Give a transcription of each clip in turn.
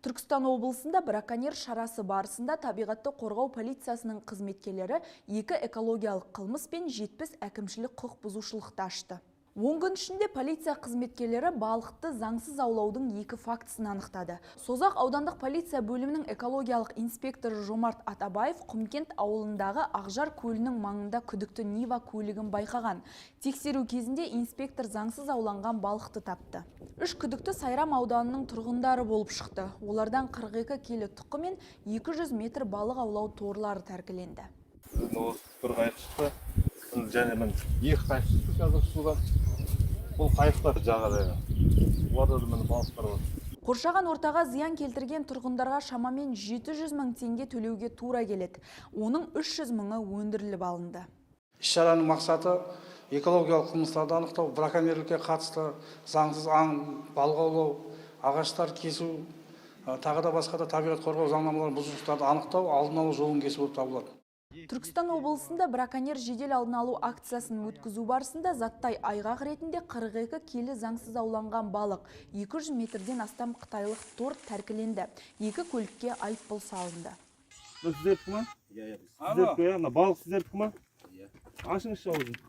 Түркістан облысында браконьер шарасы барысында табиғатты қорғау полициясының қызметкерлері екі экологиялық қылмыс пен 70 әкімшілік құқық бұзушылықты ашты. 10 күн ішінде полиция қызметкерлері балықты заңсыз аулаудың екі фактісін анықтады. Созақ аудандық полиция бөлімінің экологиялық инспекторы Жомарт Атабаев Құмкент ауылындағы Ақжар көлінің маңында күдікті Нива көлігін байқаған. Тексеру кезінде инспектор заңсыз ауланған балықты тапты. Үш күдікті Сайрам ауданының тұрғындары болып шықты. Олардан 42 келі тұқы мен 200 метр балық аулау торлары тәркіленді. Осы бір қайық шықты. Және міне, екі қайық шықты қазір судан. Бұл қайықтар жағада. Оларда да, міне, балықтар бар. Қоршаған ортаға зиян келтірген тұрғындарға шамамен 700 мың теңге төлеуге тура келеді. Оның 300 мыңы өндіріліп алынды. Іс-шараның мақсаты – экологиялық қылмыстарды анықтау, браконьерлікке қатысты заңсыз аң, балық аулау, ағаштар кесу, тағы да басқа да табиғат қорғау заңнамаларын бұзушылықтарды анықтау, алдын алу жолын кесу болып табылады. Түркістан облысында браконьер жедел алдын алу акциясын өткізу барысында заттай айғақ ретінде 42 келі заңсыз ауланған балық, 200 метрден астам қытайлық тор тәркіленді. Екі көлікке айыппұл салынды. Мына сіздердікі ма? Иә. Сіздердікі, иә? Мына балық сіздердікі ма? Иә. Ашыңызшы аузын.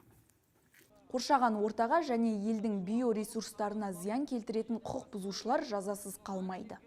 Қоршаған ортаға және елдің биоресурстарына зиян келтіретін құқық бұзушылар жазасыз қалмайды.